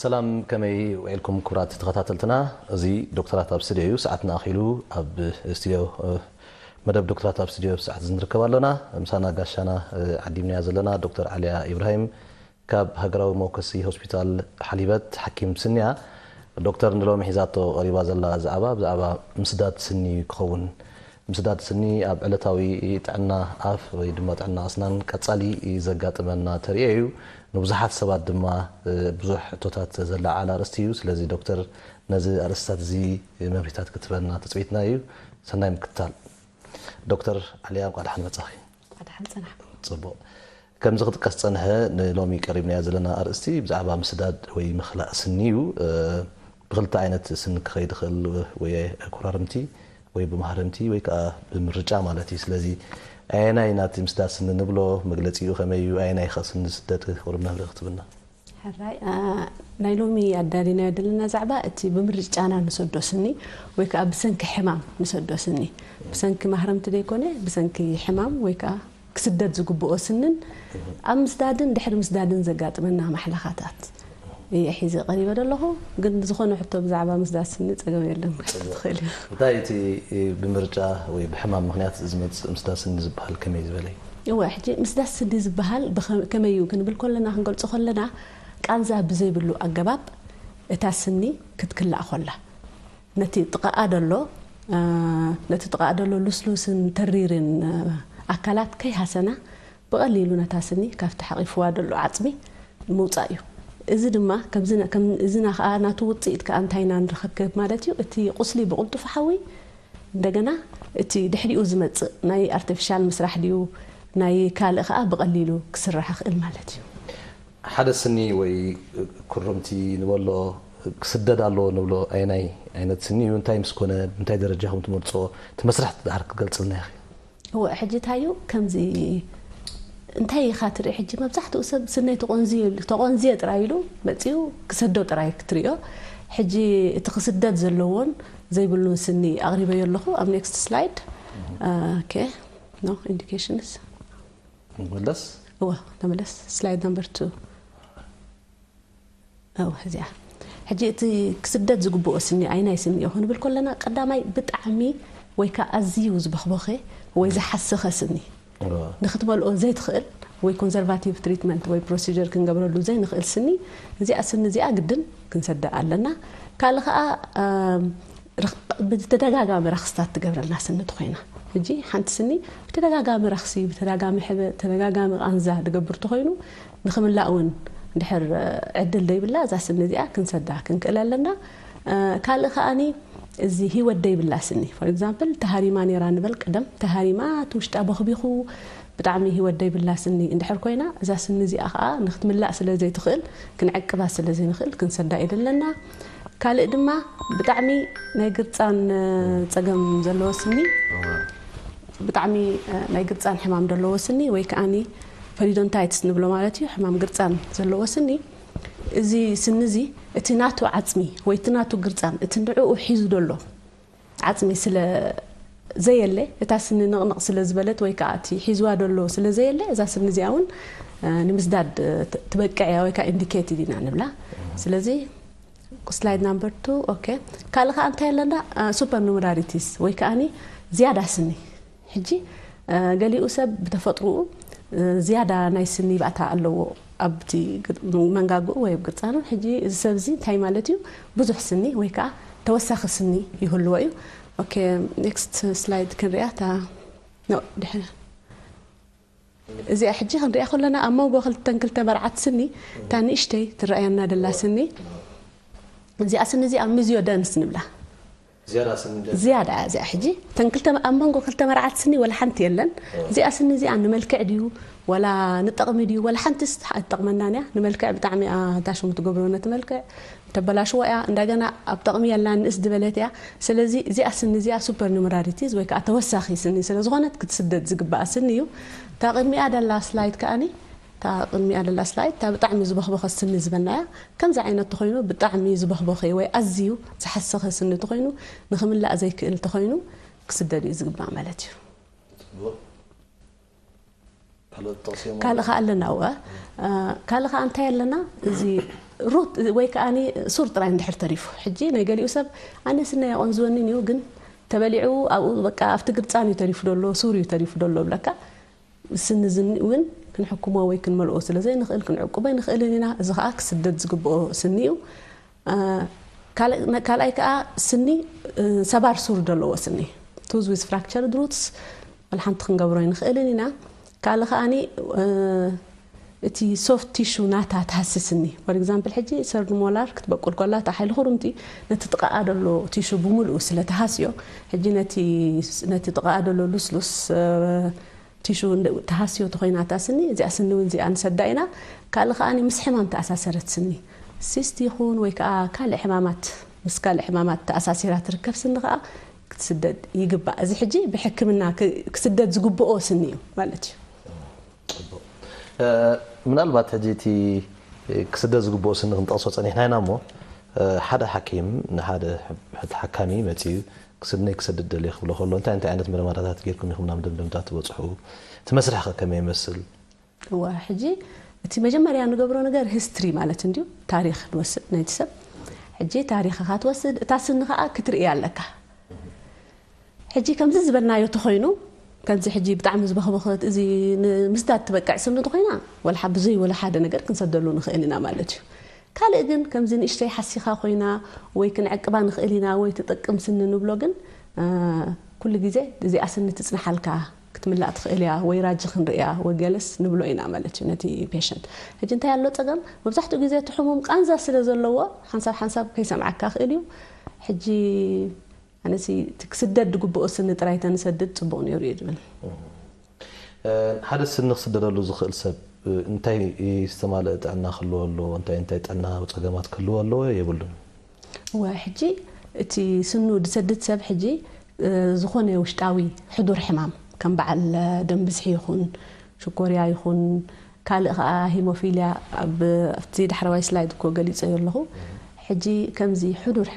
ሰላም፣ ከመይ ውዒልኩም ክቡራት ተኸታተልትና? እዚ ዶክተራት ኣብ ስቱዲዮ እዩ። ሰዓትና ኣኺሉ ኣብ ስቱዲዮ፣ እ፣ መደብ ዶክተራት ኣብ ስቱዲዮ ሰዓት እዚ ንርከብ ኣሎና። ምሳና ጋሻና፣ እ፣ ዓዲምናያ ዘለና ዶክተር ዓልያ ኢብራሂም ካብ ሃገራዊ መወከሲ ሆስፒታል ሓሊበት ሓኪም ስኒያ። ዶክተር ንሎሚ ሒዛቶ ቀሪባ ዘላ ዛዕባ ብዛዕባ ምስዳድ ስኒ ክኸውን። ምስዳድ ስኒ ኣብ ዕለታዊ ጥዕና ኣፍ ወይ ድማ ጥዕና ኣስናን ቀጻሊ ዘጋጥመና ተርእዮ እዩ። ንብዙሓት ሰባት ድማ፣ እ፣ ብዙሕ ሕቶታት ዘለዓዕል ኣርእስቲ እዩ። ስለዚ ዶክተር ነዚ ኣርእስታት እዚ መብሪታት ክትበና ትጽቢትና እዩ። ሰናይ ምክትታል። ዶክተር ዓልያ፣ እንኳዕ ደሓን መጻኺ። እንኳዕ ደሓን ጸናሕኩም። ጽቡቕ። ከምዚ ክጥቀስ ጸንሐ፣ ንሎሚ ቀሪብናዮ ዘለና ኣርእስቲ ብዛዕባ ምስዳድ ወይ ምኽላእ ስኒ እዩ። እ፣ ብኽልተ ዓይነት ስኒ ክኸይድ ይኽእል፣ ወይ ኮራርምቲ ወይ ብማህረምቲ ወይ ከኣ ብምርጫ ማለት እዩ። ስለዚ ኣየናይ ናቲ ምስዳድ ስኒ ንብሎ፣ መግለጺኡ ከመይ እዩ፣ ኣየናይ ከ ስኒ ዝስደድ፣ ቁሩብ መብርሂ ክትብና? ሕራይ፣ እ፣ ናይ ሎሚ ኣዳሊናዮ ዘለና ዛዕባ እቲ ብምርጫና ንሰዶ ስኒ ወይ ከኣ ብሰንኪ ሕማም ንሰዶ ስኒ፣ ብሰንኪ ማህረምቲ ዘይኮነ ብሰንኪ ሕማም ወይ ከኣ ክስደድ ዝግብኦ ስንን ኣብ ምስዳድን ድሕሪ ምስዳድን ዘጋጥመና ማሕለኻታት እየ ሒዘ ቀሪበ ዘለኹ። ግን ዝኾነ ሕቶ ብዛዕባ ምስዳድ ስኒ ጸገም የለን ክትብል ትኽእል እዩ። እንታይ እቲ ብምርጫ ወይ ብሕማም ምኽንያት ዝመጽእ ምስዳድ ስኒ ዝበሃል ከመይ ዝበለ እዩ? እወ፣ ሕጂ ምስዳድ ስኒ ዝበሃል ብኸ-፣ ከመይ እዩ ክንብል ከለና፣ ክንገልጾ ከለና፣ ቃንዛ ብዘይብሉ ኣገባብ እታ ስኒ ክትክላእ ከላ፣ ነቲ ጥቓኣ ደሎ፣ እ፣ ነቲ ጥቓኣ ደሎ ልስሉስን ተሪርን፣ እ፣ ኣካላት ከይሃሰና ብቐሊሉ ነታ ስኒ ካብቲ ሓቒፍዋ ደሎ ዓጽሚ ምውጻእ እዩ። እዚ ድማ ከምዚ ነ-፣ ከም፣ እዚና ከኣ ናቱ ውጽኢት ከኣ እንታይ ኢና ንረኽብ ማለት እዩ? እቲ ቁስሊ ብቕልጡፍ ሓዊ እንደገና እቲ ድሕሪኡ ዝመጽእ ናይ ኣርቲፊሻል ምስራሕ ድዩ ናይ ካልእ ከኣ ብቐሊሉ ክስራሕ ይኽእል ማለት እዩ። ሓደ ስኒ ወይ ኩርምቲ ንበሎ ክስደድ ኣለዎ ንብሎ ኣየናይ ዓይነት ስኒ እዩ? እንታይ ምስ ኮነ፣ እንታይ ደረጃ ከም ትመርጾ፣ እቲ መስርሕ ድሓር ክትገልጽልና ኢኺ? እወ፣ ሕጂ እንታይ እዩ ከምዚ እንታይ ኢኻ ትርኢ? ሕጂ መብዛሕትኡ ሰብ ስነይ ተቖንዝየ፣ ተቖንዝየ ጥራይ ኢሉ መጺኡ ክሰዶ ጥራይ ክትርእዮ። ሕጂ እቲ ክስደድ ዘለዎን ዘይብሉን ስኒ ኣቕሪበዮ ኣለኹ ኣብ ኔክስት ስላይድ። ኦኬ፣ ኖ ኢንዲኬሽንስ። ንመለስ። እወ፣ ተመለስ። ስላይድ ነምበር ቱ። እወ፣ እዚኣ። ሕጂ እቲ ክስደድ ዝግብኦ ስኒ ኣይናይ ስኒ እዩ ክንብል ከለና፣ ቀዳማይ ብጣዕሚ ወይ ከኣ ኣዝዩ ዝበኽበኸ ወይ ዝሓሰኸ ስኒ እወ። ንክትመልኦ ዘይትኽእል ወይ ኮንሰርቫቲቭ ትሪትመንት ወይ ፕሮሲጀር ክንገብረሉ ዘይንኽእል ስኒ፣ እዚኣ ስኒ እዚኣ ግድን ክንሰዳ ኣለና። ካልእ ከኣ፣ ኣም፣ ርኽ-፣ ብተደጋጋሚ ረኽስታት ትገብረልና ስኒ ተኾይና፣ ሕጂ ሓንቲ ስኒ ብተደጋጋሚ ረኽሲ፣ ብተደጋጋሚ ሕበ-፣ ተደጋጋሚ ቃንዛ ትገብር ተኾይኑ፣ ንኽምላእ እውን ድሕር ዕድል ዘይብላ፣ እዛ ስኒ እዚኣ ክንሰዳ ክንክእል ኣለና። እ፣ ካልእ ከኣኒ፣ እዚ ህይወት ዘይብላ ስኒ፣ ፎር ኤግዛምፕል፣ ተሃሪማ ነይራ ንበል፣ ቀደም ተሃሪማ፣ እቲ ውሽጣ በኽቢኹ፣ ብጣዕሚ ህይወት ዘይብላ ስኒ እንድሕር ኮይና፣ እዛ ስኒ እዚኣ ከኣ ንክትምላእ ስለ ዘይትኽእል፣ ክንዕቅባ ስለ ዘይንኽእል፣ ክንሰዳ የድለና። ካልእ ድማ ብጣዕሚ ናይ ግርጻን፣ እ፣ ጸገም ዘለዎ ስኒ፣ ብጣዕሚ፣ እ፣ ናይ ግርጻን ሕማም ዘለዎ ስኒ ወይ ከኣኒ ፐሪዶንታይትስ ንብሎ ማለት እዩ፣ ሕማም ግርጻን ዘለዎ ስኒ፣ እዚ ስኒ እዚ እቲ ናቱ ዓጽሚ ወይ እቲ ናቱ ግርጻን እቲ ንዕኡ ሒዙ ደሎ ዓጽሚ ስለ ዘየለ፣ እታ ስኒ ንቕንቕ ስለ ዝበለት ወይ ከኣ እቲ ሒዝዋ ደሎ ስለ ዘየለ፣ እዛ ስኒ እዚኣ እውን፣ እ፣ ንምስዳድ፣ እ፣ ት-፣ ትበቅዕ እያ ወይ ከኣ ኢንዲኬትድ ኢና ንብላ። ስለዚ ስላይድ ናምበር ቱ፣ ኦኬ። ካልእ ከኣ እንታይ ኣለና? እ፣ ሱፐር ኑመራሪቲስ ወይ ከኣኒ ዝያዳ ስኒ። ሕጂ፣ እ፣ ገሊኡ ሰብ ብተፈጥሮኡ፣ እ፣ ዝያዳ ናይ ስኒ ባእታ ኣለዎ ኣብቲ ግር-፣ መንጋግኡ ወይ ኣብ ግርጻኑ። ሕጂ እዚ ሰብ እዚ እንታይ ማለት እዩ? ብዙሕ ስኒ ወይ ከኣ ተወሳኺ ስኒ ይህልዎ እዩ። ኦኬ፣ ኔክስት ስላይድ ክንሪኣ እታ፣ ኖ፣ ድሕሪ። እዚኣ ሕጂ ክንሪኣ ከለና ኣብ መንጎ ክልተን ክልተ መርዓት ስኒ እታ ንእሽተይ ትረኣየና ደላ ስኒ፣ እዚኣ ስኒ እዚኣ ሚዚዮደንስ ንብላ። ዝያዳ ስኒ ደል-፣ ዝያዳ እያ እዚኣ። ሕጂ እተን ክልተ፣ ኣብ መንጎ ክልተ መርዓት ስኒ ወላ ሓንቲ የለን። እዚኣ ስኒ እዚኣ ንመልክዕ ድዩ ወላ ንጠቕሚ ድዩ? ወላ ሓንቲስ ኣይትጠቕመናን እያ። ንመልክዕ ብጣዕሚ እያ፣ እታ ሽሙ ትገብሮ ነቲ መልክዕ ተበላሽዎ እያ። እንደገና ኣብ ጠቕሚ የላን፣ ንእስ ዝበለት እያ። ስለዚ እዚኣ ስኒ እዚኣ ሱፐር ኑመራሪቲዝ ወይ ከዓ ተወሳኺ ስኒ ስለ ዝኾነት ክትስደድ ዝግባኣ ስኒ እዩ። እታ ቅድሚኣ ደላ ስላይድ ከኣኒ፣ እታ ቅድሚኣ ደላ ስላይድ፣ እታ ብጣዕሚ ዝበኽበኸ ስኒ ዝበልናያ፣ ከምዚ ዓይነት ተኾይኑ ብጣዕሚ ዝበኽበኸ ወይ ኣዝዩ ዝሓሰኸ ስኒ ተኾይኑ፣ ንኽምላእ ዘይክእል ተኾይኑ ክስደድ እዩ ዝግባእ ማለት እዩ። ጽቡቕ። ካልኦት ጠቕሲ እዮም ካልእ ኣለዉ? ከኣ ኣለና፣ እወ። እ፣ ካልእ ከኣ እንታይ ኣለና? እዚ ሩት ወይ ከዓኒ ሱር ጥራይ እንድሕር ተሪፉ፣ ሕጂ ናይ ገሊኡ ሰብ ኣነ ስነይ ኣቆንዝወኒን እዩ፣ ግን ተበሊዑ ኣብኡ በቃ ኣብቲ ግርጻን እዩ ተሪፉ ደሎ፣ ሱር እዩ ተሪፉ ደሎ ብለካ። ስኒ ዝኒ እውን ክንሕክሞ ወይ ክንመልኦ ስለ ዘይንኽእል ክንዕቅቦ ኣይንኽእልን ኢና። እዚ ከዓ ክስደድ ዝግብኦ ስኒ እዩ። ካልኣይ ከዓ ስኒ ሰባር ሱር ዘለዎ ስኒ፣ ቱዝ ዊዝ ፍራክቸርድ ሩትስ፣ ወላ ሓንቲ ክንገብሮ ኣይንኽእልን ኢና። ካልእ ከዓኒ እቲ ሶፍት ቲሹ ናታ ትሃሲ ስኒ፣ ፎር ኤግዛምፕል ሕጂ ሰርድ ሞላር ክትበቁል ከላ እታ ሓይሊ ክሩምቲ ነቲ ጥቓኣ ደሎ ቲሹ ብምልኡ ስለ ትሃስዮ፣ ሕጂ ነቲ ጥቓኣ ደሎ ሉስሉስ ቲሹ ተሃስዮ ተኾይና እታ ስኒ፣ እዚኣ ስኒ እውን እዚኣ ንሰዳ ኢና። ካልእ ከዓኒ ምስ ሕማም ተኣሳሰረት ስኒ፣ ሲስት ይኹን ወይ ከዓ ካልእ ሕማማት፣ ምስ ካልእ ሕማማት ተኣሳሲራ ትርከብ ስኒ ከዓ ክትስደድ ይግባእ። እዚ ሕጂ ብሕክምና ክስደድ ዝግብኦ ስኒ እዩ ማለት እዩ። ምናልባት ሕጂ እቲ ክስደድ ዝግብኦ ስኒ ክንጠቕሶ ፀኒሕና ኢና እሞ፣ ሓደ ሓኪም ንሓደ ተሓካሚ መፂኡ ስነይ ክሰድድ ደልየ ክብሎ ከሎ እንታይ እንታይ ዓይነት መርመራታት ጌርኩም ኢኹም ናብ ደምደምታ ትበፅሑ? እቲ መስርሕ ከ ከመይ ይመስል? እወ፣ ሕጂ እቲ መጀመርያ ንገብሮ ነገር ሂስትሪ ማለት እንድዩ፣ ታሪኽ ንወስድ ናይቲ ሰብ። ሕጂ ታሪኽኻ ትወስድ፣ እታ ስኒ ኸዓ ክትርእያ ኣለካ። ሕጂ ከምዚ ዝበልናዮ ተኾይኑ፣ ከምዚ ሕጂ ብጣዕሚ ዝበኽበኸት፣ እዚ ንምስዳድ ትበቅዕ ስኒ ተኾይና፣ ወላ ብዘይ ወላ ሓደ ነገር ክንሰደሉ ንኽእል ኢና ማለት እዩ። ካልእ ግን ከምዚ ንእሽተይ ሓሲኻ ኮይና ወይ ክንዕቅባ ንኽእል ኢና ወይ ትጠቅም ስኒ ንብሎ ግን ኩሉ ግዜ እዚኣ ስኒ ትጽንሓልካ ክትምላእ ትኽእል እያ ወይ ራጂ ክንርእያ ወይ ገለስ ንብሎ ኢና ማለት እዩ ነቲ ፔሸንት። ሕጂ እንታይ ኣሎ ጸገም መብዛሕትኡ ግዜ እቲ ሕሙም ቃንዛ ስለ ዘለዎ ሓንሳብ ሓንሳብ ከይሰምዓካ ክእል እዩ። ሕጂ ኣነሲ እቲ ክስደድ ዝግብኦ ስኒ ጥራይ ተንሰድድ ጽቡቕ ነይሩ እዩ ዝብል። ሓደ ስኒ ክስደደሉ ዝኽእል ሰብ እንታይ ዝተማልአ ጥዕና ክህልዎ ኣለዎ? እንታይ እንታይ ጥዕናዊ ጸገማት ክህልዎ ኣለዎ? የብሉን። እወ፣ ሕጂ እቲ ስኑ ዝሰድድ ሰብ ሕጂ ዝኾነ ውሽጣዊ ሕዱር ሕማም ከም በዓል ደም ብዝሒ ይኹን ሽኮርያ ይኹን ካልእ ከዓ ሂሞፊልያ ኣብ ኣብቲ ዳሕረዋይ ስላይድ እኮ ገሊፀዮ ኣለኹ። ሕጂ ከምዚ ሕዱር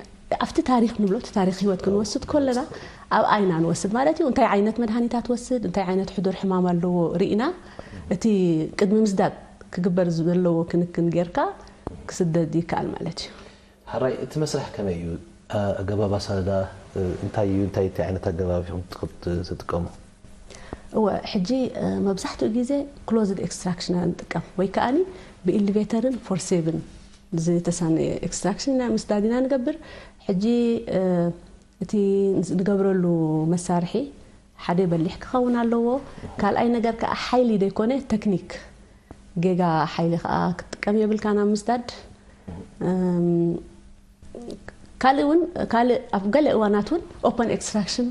ኣብቲ ታሪኽ ንብሎ እቲ ታሪኽ ህይወት ክንወስድ ከለና ኣብ ኣይና ንወስድ ማለት እዩ። እንታይ ዓይነት መድሃኒታት ወስድ እንታይ ዓይነት ሕዱር ሕማም ኣለዎ ርኢና እቲ ቅድሚ ምስዳድ ክግበር ዘለዎ ክንክን ጌርካ ክስደድ ይከኣል ማለት እዩ። ሕራይ እቲ መስርሕ ከመይ እዩ? ኣገባብ ኣሳልዳ እንታይ እዩ? እንታይ እንታይ ዓይነት ኣገባብ ኢኹም ትጥቀሙ? እወ ሕጂ መብዛሕትኡ ግዜ ክሎዝድ ኤክስትራክሽን ኢና ንጥቀም ወይ ከዓኒ ብኢሊቬተርን ፎርሴብን ዝተሳነየ ኤክስትራክሽን ኢና ምስዳድ ኢና ንገብር። ሕጂ እቲ ንገብረሉ መሳርሒ ሓደ በሊሕ ክኸውን ኣለዎ። ካልኣይ ነገር ከዓ ሓይሊ ዘይኮነ ተክኒክ ጌጋ ሓይሊ ከዓ ክትጥቀም የብልካ ናብ ምስዳድ። ካልእ እውን ካልእ ኣብ ገለ እዋናት እውን ኦፐን ኤክስትራክሽን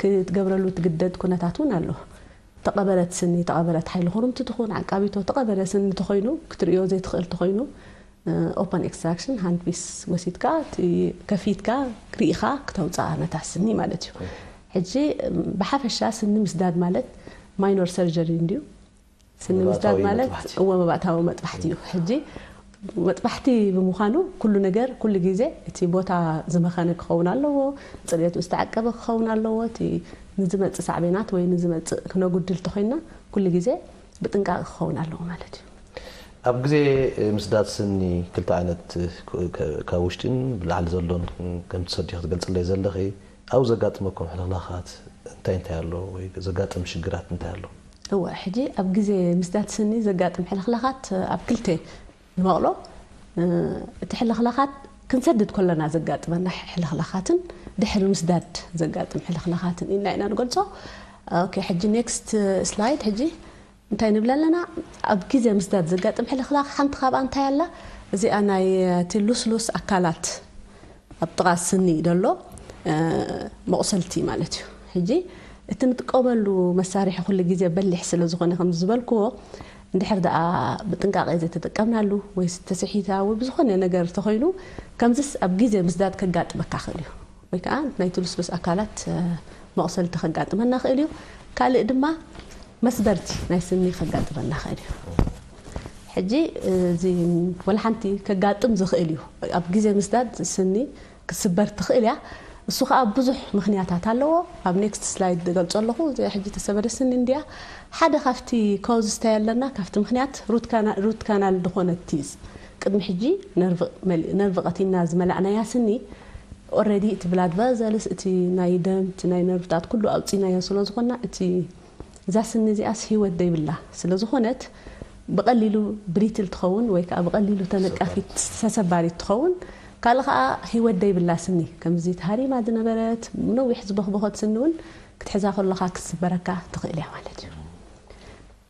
ክትገብረሉ ትግደድ ኩነታት እውን ኣሎ። ተቐበረት ስኒ ተቐበረት ሓይሊ ክሩምቲ ትኹን ዓቃቢቶ ተቐበረ ስኒ ተኾይኑ ክትርእዮ ዘይትኽእል ተኾይኑ ኦፐን ኤክስትራክሽን ሃንድ ፒስ ወሲድካ ከፊትካ ርኢኻ ክተውፅኣ ነታ ስኒ ማለት እዩ። ሕጂ ብሓፈሻ ስኒ ምስዳድ ማለት ማይኖር ሰርጀሪ እንድዩ። ስኒ ምስዳድ ማለት እወ መባእታዊ መጥባሕቲ እዩ። ሕጂ መጥባሕቲ ብምዃኑ ኩሉ ነገር ኩሉ ግዜ እቲ ቦታ ዝመኸነ ክኸውን ኣለዎ፣ ፅሬቱ ዝተዓቀበ ክኸውን ኣለዎ። እቲ ንዝመፅእ ሳዕቤናት ወይ ንዝመፅእ ክነጉድል ተኾይንና ኩሉ ግዜ ብጥንቃቐ ክኸውን ኣለዎ ማለት እዩ። ኣብ ግዜ ምስዳድ ስኒ ክልተ ዓይነት ካብ ውሽጢን ብላዕሊ ዘሎን ከም ትሰድዮ ክትገልፅለይ ዘለኺ ኣብኡ ዘጋጥመኩም ሕልኽላኻት እንታይ እንታይ ኣሎ ወይ ዘጋጥም ሽግራት እንታይ ኣሎ? እወ ሕጂ ኣብ ግዜ ምስዳድ ስኒ ዘጋጥም ሕልኽላኻት ኣብ ክልተ ንመቕሎ። እቲ ሕልኽላኻት ክንሰድድ ከለና ዘጋጥመና ሕልኽላኻትን ድሕሪ ምስዳድ ዘጋጥም ሕልኽላኻትን ኢልና ኢና ንገልጾ። ኦኬ ሕጂ ኔክስት ስላይድ። ሕጂ እንታይ ንብል ኣለና? ኣብ ግዜ ምስዳድ ዘጋጥም ሕልኽላኽ ሓንቲ ካብኣ እንታይ ኣላ? እዚኣ ናይ እቲ ሉስሉስ ኣካላት ኣብ ጥቓ ስኒ ደሎ መቑሰልቲ ማለት እዩ። ሕጂ እቲ ንጥቀመሉ መሳርሒ ኩሉ ግዜ በሊሕ ስለ ዝኾነ ከም ዝበልክዎ እንድሕር ደኣ ብጥንቃቄ ዘይተጠቀምናሉ ወይ ተስሒታ ወይ ብዝኾነ ነገር ተኾይኑ ከምዚስ ኣብ ግዜ ምስዳድ ከጋጥመካ ክእል እዩ። ወይ ከዓ ናይቲ ልስሉስ ኣካላት መቑሰልቲ ከጋጥመና ክእል እዩ። ካልእ ድማ መስበርቲ ናይ ስኒ ከጋጥመና ክእል እዩ። ሕጂ እዚ ወላ ሓንቲ ከጋጥም ዝኽእል እዩ። ኣብ ግዜ ምስዳድ ስኒ ክትስበር ትኽእል እያ። እሱ ከዓ ብዙሕ ምኽንያታት ኣለዎ። ኣብ ኔክስት ስላይድ ዝገልጾ ኣለኹ። እዚኣ ሕጂ ተሰበረ ስኒ እንድያ። ሓደ ካብቲ ኮዝስ እንታይ ኣለና ካብቲ ምኽንያት ሩት ካናል ዝኾነ ቲዝ ቅድሚ ሕጂ ነርቭ መል- ነርቭ ቀቲና ዝመላእናያ ስኒ ኦረዲ እቲ ብላድ ቨዘልስ እቲ ናይ ደም እቲ ናይ ነርቭታት ኩሉ ኣውፂናዮ ስለ ዝኾና እቲ እዛ ስኒ እዚኣስ ህይወት ደይብላ ስለ ዝኾነት ብቐሊሉ ብሪትል ትኸውን ወይ ከዓ ብቐሊሉ ተነቃፊት ተሰባሪት ትኸውን። ካልእ ከዓ ህይወት ደይብላ ስኒ ከምዚ ተሃሪማ ዝነበረት ነዊሕ ዝበኽበኸት ስኒ እውን ክትሕዛ ከለኻ ክትስበረካ ትኽእል እያ ማለት እዩ።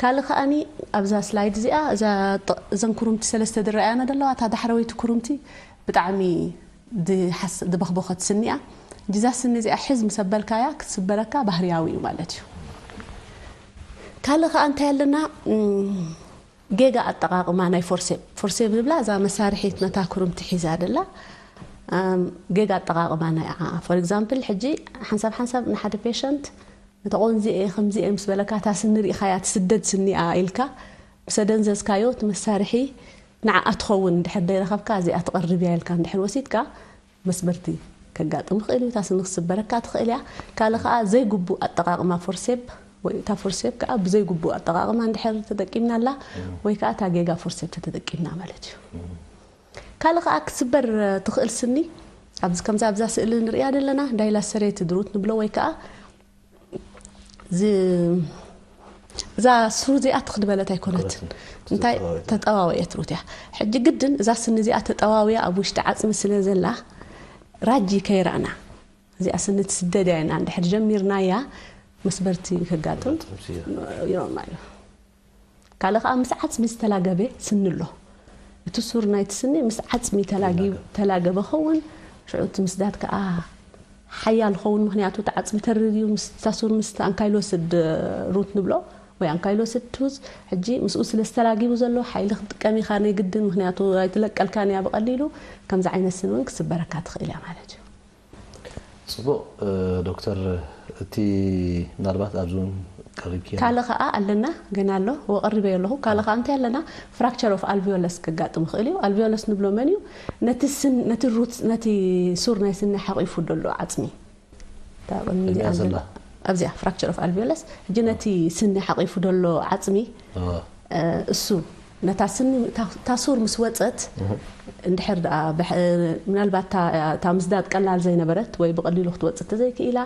ካልእ ከኣኒ ኣብዛ ስላይድ እዚኣ እዛ ጥ- እዘን ኩሩምቲ ሰለስተ ዝረኣያና ዘለዋ እታ ዳሕረወይቲ ኩሩምቲ ብጣዕሚ ድሓስ- ድበኽበኸት ስኒ እያ። እዛ ስኒ እዚኣ ሕዝ ምስ ኣበልካያ ክትስበረካ ባህርያዊ እዩ ማለት እዩ። ካልእ ከኣ እንታይ ኣለና? እም፣ ጌጋ ኣጠቓቕማ ናይ ፎርሴፕ ፎርሴፕ ንብላ እዛ መሳርሒት ነታ ኩሩምቲ ሒዛ ደላ። እም፣ ጌጋ ኣጠቓቕማ ናይ ዓዓ ፎር ኤግዛምፕል ሕጂ ሓንሳብ ሓንሳብ ንሓደ ፔሸንት እቲ ቆንዚ እየ ከምዚ እየ ምስ በለካ እታ ስኒ ርኢኻያ ትስደድ ስኒ እያ ኢልካ ምስ ኣደንዘዝካዮ እቲ መሳርሒ ንዓኣ ትኸውን እንድሕር ደይረኸብካ እዚኣ ትቐርብ እያ ኢልካ እንድሕር ወሲድካ መስበርቲ ከጋጥም ይኽእል እዩ። እታ ስኒ ክስበረካ ትኽእል እያ። ካልእ ከዓ ዘይግቡእ ኣጠቓቕማ ፎርሴፕ ወይ እታ ፎርሴፕ ከዓ ብዘይግቡእ ኣጠቓቕማ እንድሕር ተጠቂምናላ ወይ ከዓ እታ ጌጋ ፎርሴፕ ተተጠቂምና ማለት እዩ። ካልእ ከዓ ክትስበር ትኽእል ስኒ ኣብዚ ከምዚ ኣብዛ ስእሊ ንሪኣ ዘለና ዳይላሰሬትድ ሩት ንብሎ ወይ ከዓ እዚ እዛ ሱር እዚኣ ትኽድበለት ኣይኮነትን። እንታይ ተጠዋወየት ሩት እያ። ሕጂ ግድን እዛ ስኒ እዚኣ ተጠዋውያ ኣብ ውሽጢ ዓፅሚ ስለ ዘላ ራጂ ከይረኣና እዚኣ ስኒ ትስደድ እያ ኢና እንድሕር ጀሚርናያ መስበርቲ ከጋጥም ይኖርና እዩ። ካልእ ከዓ ምስ ዓፅሚ ዝተላገበ ስኒ ኣሎ። እቲ ሱር ናይቲ ስኒ ምስ ዓፅሚ ተላጊ- ተላገበ ኸውን ሽዑ እቲ ምስዳድ ከዓ ሓያል ኸውን ምክንያቱ እቲ ዓፅሚ ተርር እዩ ምስታ ሱር ምስ ኣንካይሎስድ ሩት ንብሎ ወይ ኣንካይሎስድ ቱዝ ሕጂ ምስኡ ስለ ዝተላጊቡ ዘሎ ሓይሊ ክትጥቀም ኢኻ ናይ ግድን ምክንያቱ ኣይትለቀልካን እያ ብቐሊሉ። ከምዚ ዓይነት ስኒ እውን ክስበረካ ትኽእል እያ ማለት እዩ። ፅቡቕ ዶክተር፣ እቲ ምናልባት ኣብዚ እውን ቀሪብኪ ካልእ ከዓ ኣለና ገና ኣሎ ወቀሪበዮ ኣለኹ። ካልእ ከዓ እንታይ ኣለና? ፍራክቸር ኦፍ ኣልቪዮለስ ከጋጥም ይኽእል እዩ። ኣልቪዮለስ ንብሎ መን እዩ? ነቲ ስን ነቲ ሩት ነቲ ሱር ናይ ስኒ ሓቂፉ ደሎ ዓፅሚ እታ ቅድሚ እዚኣ ቅድሚያ ዘላ። ዘላ ኣብዚኣ ፍራክቸር ኦፍ ኣልቪዮለስ ሕጂ ነቲ ስኒ ሓቂፉ ደሎ ዓፅሚ እሱ ነታ ስኒ እታ ሱር ምስ ወፀት እንድሕር ደኣ ብሕ- ምናልባት እታ- እታ ምስዳድ ቀላል ዘይነበረት ወይ ብቐሊሉ ክትወፅእ ተዘይክኢላ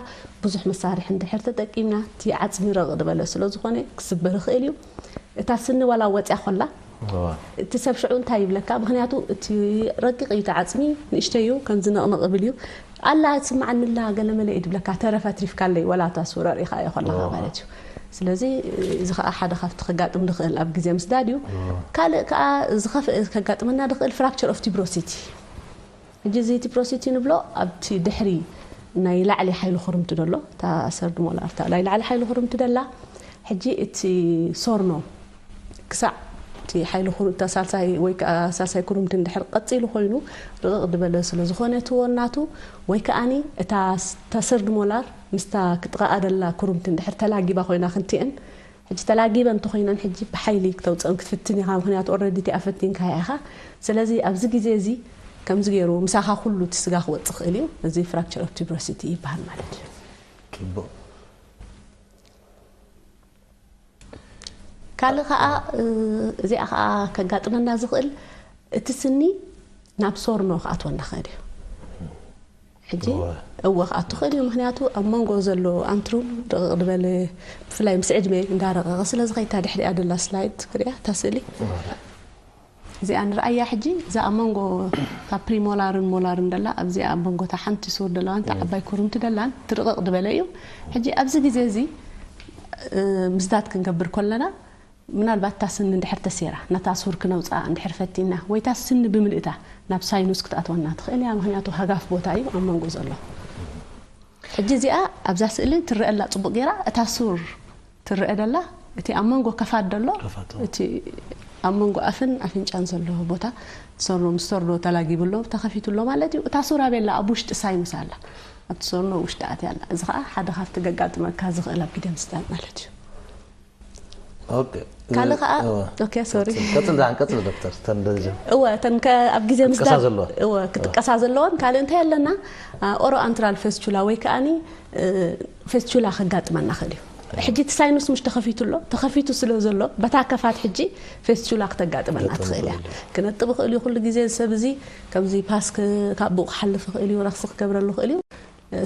ብዙሕ መሳርሒ እንድሕር ተጠቂምና እቲ ዓፅሚ ረቕቕ ዝበለ ስለ ዝኾነ ክስበር ይኽእል እዩ። እታ ስኒ ዋላ ወፅያ ኮላ እቲ ሰብ ሽዑ እንታይ ይብለካ? ምክንያቱ እቲ ረቂቕ እዩ፣ እቲ ዓፅሚ ንእሽተይ እዩ፣ ከምዚ ነቕነቕ ይብል እዩ። ኣላ ትስምዓኒ ኣላ ገለመለ እዩ ድብለካ፣ ተረፍ ኣትሪፍካለይ ዋላ እታ ሱር ኣርኢኻዮ ከለኻ ማለት እዩ። ስለዚ እዚ ከዓ ሓደ ካብቲ ከጋጥም ዝኽእል ኣብ ግዜ ምስዳድ እዩ። ካልእ ከዓ ዝኸፍእ ከጋጥመና ዝኽእል ፍራክቸር ኦፍ ቲብሮሲቲ። ሕጂ እዚ ቲብሮሲቲ ንብሎ ኣብቲ ድሕሪ ናይ ላዕሊ ሓይሊ ኩርምቲ ደሎ እታ ሰርድ ሞላር እታ ናይ ላዕሊ ሓይሊ ኩርምቲ ደላ ሕጂ እቲ ሶርኖ ክሳዕ እቲ ሓይሊ ኩሩ እታ ሳልሳይ ወይ ከዓ ሳልሳይ ኩርምቲ እንድሕር ቀፂሉ ኮይኑ ርቕቕ ዝበለ ስለ ዝኾነ እቲ ወናቱ ወይ ከዓኒ እታ ሰርድ ሞላር ምስታ ክጥቓኣ ደላ ኩርምቲ እንድሕር ተላጊባ ኮይና ክንቲአን ሕጂ ተላጊበ እንተኮይነን ሕጂ ብሓይሊ ክተውፅአን ክትፍትን ኢኻ። ምክንያቱ ኦረዲ እቲኣ ፈቲንካያ ኢኻ። ስለዚ ኣብዚ ግዜ እዚ ከምዚ ገይሩ ምሳኻ ኩሉ እቲ ስጋ ክወፅእ ክእል እዩ። እዚ ፍራክቸር ኦፍ ቲብሮሲቲ ይበሃል ማለት እዩ። ፅቡቅ። ካልእ ከዓ እዚኣ ከዓ ከጋጥመና ዝኽእል እቲ ስኒ ናብ ሶርኖ ክኣትወና ክእል እዩ። ሕጂ እወ ክኣቱ ክእል እዩ። ምክንያቱ ኣብ መንጎ ዘሎ ኣንትሩም ርቕቕ ዝበለ ብፍላይ ምስ ዕድመ እንዳረቐቐ ስለ ዝኸይድ እታ ድሕሪኣ ደላ ስላይድ ክሪኣ እታ ስእሊ እዚኣ ንርኣያ። ሕጂ እዛ ኣብ መንጎ ካብ ፕሪሞላርን ሞላርን ደላ ኣብዚኣ ኣብ መንጎ እታ ሓንቲ ሱር ደላዋን እታ ዓባይ ኩርምቲ ደላን ትርቕቕ ዝበለ እዩ። ሕጂ ኣብዚ ግዜ እዚ ምስዳድ ክንገብር ከለና ምናልባት እታ ስኒ እንድሕር ተሴራ ነታ ሱር ክነውፅኣ እንድሕር ፈቲና ወይ እታ ስኒ ብምልእታ ናብ ሳይኑስ ክትኣትወና ትኽእል እያ። ምክንያቱ ሃጋፍ ቦታ እዩ ኣብ መንጎ ዘሎ። ሕጂ እዚኣ ኣብዛ ስእሊ ትረአ ኣላ ፅቡቕ ገይራ እታ ሱር ትረአ ደላ እቲ ኣብ መንጎ ከፋት ደሎ እቲ ኣብ መንጎ ኣፍን ኣፍንጫን ዘሎ ቦታ ሰርኖ ምስ ሰርኖ ተላጊቡ ኣሎ ተኸፊቱ ኣሎ ማለት እዩ። እታ ሱር ኣበይ ኣላ? ኣብ ውሽጢ ሳይኑስ ኣላ። ኣብቲ ሰርኖ ውሽጢ ኣትያ ኣላ። እዚ ከዓ ሓደ ካብቲ ገጋጥመካ ዝኽእል ኣብ ግደ ምስዳድ ማለት እዩ። ኦኬ። ካልእ ከዓ እወ። ኦኬ ሶሪ ቀጽል ዳን ቀጽል ዶክተር ተንደዚ እወ እተን ከ- ኣብ ግዜ ክጥቀሳ ምስዳድ ዘለዋ። እወ ክትቀሳ ዘለወን ካልእ እንታይ ኣለና? ኦሮ ኣንትራል ፌስቹላ ወይ ከዓኒ እ፣ ፌስቹላ ከጋጥመና ክእል እዩ። ሕጂ እቲ ሳይኑስ ምሽ ተኸፊቱ ኣሎ። ተኸፊቱ ስለ ዘሎ በታ ከፋት ሕጂ ፌስቹላ ክተጋጥመና ትኽእል እያ። ክነጥብ ይኽእል እዩ። ኩሉ ግዜ ሰብ እዚ ከምዚ ፓስ ክ- ካብኡ ክሓልፍ ይኽእል እዩ፣ ረኽሲ ክገብረሉ ይኽእል እዩ።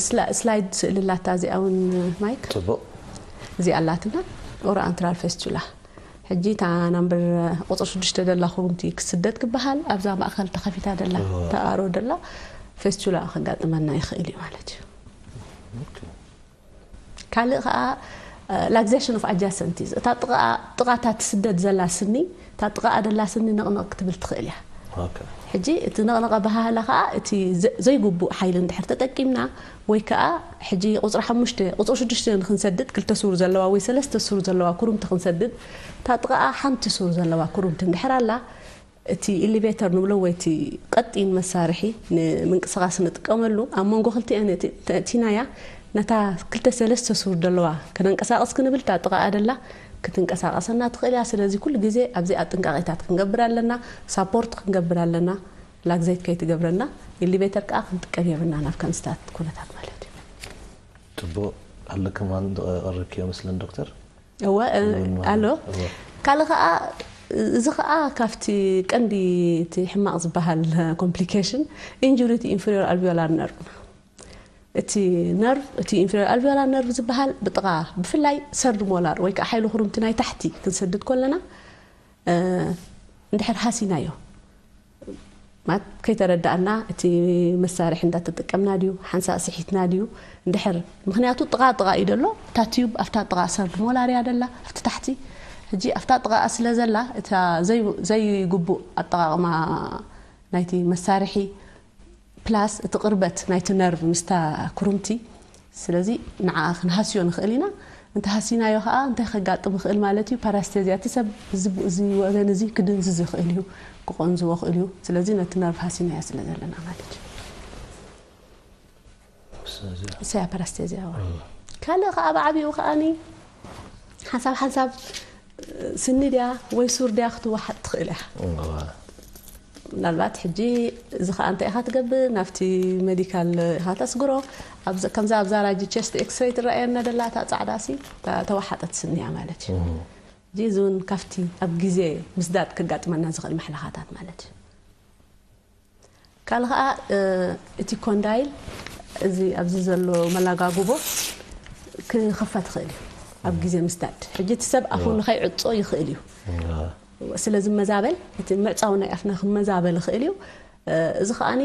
ስላ- ስላይድ ስእሊ ኣላታ እዚኣ እውን ማይክ ጽቡቕ። እዚኣ ኣላትና። ኦሮ ኣንትራል ፌስቹላ። ሕጂ እታ ናምበር ቁፅሪ ሽዱሽተ ደላ ክውንቲ ክስደድ ክበሃል ኣብዛ ማእኸል ተኸፊታ ደላ ተኣሮ ደላ ፌስቹላ ከጋጥመና ይኽእል እዩ ማለት እዩ። ካልእ ከዓ ላግዜሽን ኦፍ ኣጃሰንቲዝ እታ ጥቓ እታ ትስደድ ዘላ ስኒ እታ ጥቓኣ ደላ ስኒ ነቕነቕ ክትብል ትኽእል እያ። ሕጂ እቲ ነቕነቐ ባህላ ከዓ እቲ ዘይግቡእ ሓይሊ እንድሕር ተጠቂምና ወይ ከዓ ሕጂ ቁፅሪ ሓሙሽተ ቁፅሪ ሽዱሽተ ንክንሰድድ ክልተ ሱር ዘለዋ ወይ ሰለስተ ሱር ዘለዋ ኩርምቲ ክንሰድድ እታ ጥቓኣ ሓንቲ ሱር ዘለዋ ኩርምቲ እንድሕር ኣላ እቲ ኢሊቬተር ንብሎ ወይ እቲ ቀጢን መሳርሒ ንምንቅስቃስ ንጥቀመሉ ኣብ መንጎ ክልቲአን ተእቲናያ ነታ ክልተ ሰለስተ ሱር ዘለዋ ከነንቀሳቀስ ክንብል እታ ጥቃኣ ደላ ክትንቀሳቀሰና ትኽእል እያ። ስለዚ ኩሉ ግዜ ኣብዚኣ ጥንቃቄታት ክንገብር ኣለና፣ ሳፖርት ክንገብር ኣለና፣ ላግዘይት ከይትገብረና። ኢሊቬተር ከዓ ክንጥቀም የብልና ናብ ከምስታት ኩነታት ማለት እዩ። ፅቡቅ ኣለክማን ቀረብክዮ መስለን ዶክተር። እወ ኣሎ። ካልእ ከዓ እዚ ከዓ ካብቲ ቀንዲ እቲ ሕማቕ ዝበሃል ኮምፕሊኬሽን ኢንጁሪ እቲ ኢንፌሪዮር ኣልቪዮላር ነርቭ እቲ ነርቭ እቲ ኢንፌሪዮር ኣልቪዮላር ነርቭ ዝበሃል ብጥቓ ብፍላይ ሰርድ ሞላር ወይ ከዓ ሓይሊ ኩርምቲ ናይ ታሕቲ ክንሰድድ ከለና እንድሕር ሃሲናዮ ማለት ከይተረዳእና እቲ መሳርሒ እንዳተጠቀምና ድዩ ሓንሳእ ስሒትና ድዩ እንድሕር ምክንያቱ ጥቓ ጥቓ እዩ ደሎ እታ ቲዩብ ኣብታ ጥቓ ሰርድ ሞላር እያ ደላ ኣብቲ ታሕቲ ሕጂ ኣብታ ጥቓኣ ስለ ዘላ እታ ዘይግቡእ ኣጠቓቕማ ናይቲ መሳርሒ ፕላስ እቲ ቅርበት ናይቲ ነርቭ ምስታ ኩርምቲ ስለዚ ንዓ ክንሃስዮ ንኽእል ኢና እንተ ሃሲናዮ ከዓ እንታይ ከጋጥም ይኽእል ማለት እዩ ፓራስቴዚያ እቲ ሰብ እዚ ወገን እዚ ክድንዝዝ ይኽእል እዩ ክቆንዝዎ ይኽእል እዩ ስለዚ ነቲ ነርቭ ሃሲናዮ ስለ ዘለና ማለት እዩ እሰያ ፓራስቴዚያ ካልእ ከዓ ብዓብኡ ከዓኒ ሓንሳብ ሓንሳብ ስኒ ድያ ወይ ሱር ድያ ክትወሓጥ ትኽእል እያ ምናልባት ሕጂ እዚ ከዓ እንታይ ኢኻ ትገብር ናብቲ ሜዲካል ኢኻ ተስግሮ ከምዛ ኣብዛ ራጂ ቸስት ኤክስሬይ ትረኣየና ደላ እታ ፃዕዳ ሲ ተዋሓጠት ስኒ እያ ማለት እዩ ሕጂ እዚ እውን ካብቲ ኣብ ግዜ ምስዳድ ከጋጥመና ዝኽእል ማሕለኻታት ማለት እዩ ካልእ ከዓ እቲ ኮንዳይል እዚ ኣብዚ ዘሎ መላጋጉቦ ክኽፈት ይኽእል እዩ ኣብ ግዜ ምስዳድ ሕጂ እቲ ሰብ ኣፉ ንኸይዕጾ ይኽእል እዩ ስለ ዝመዛበል እቲ ምዕፃው ናይ ኣፍና ክመዛበል ይኽእል እዩ እዚ ከዓኒ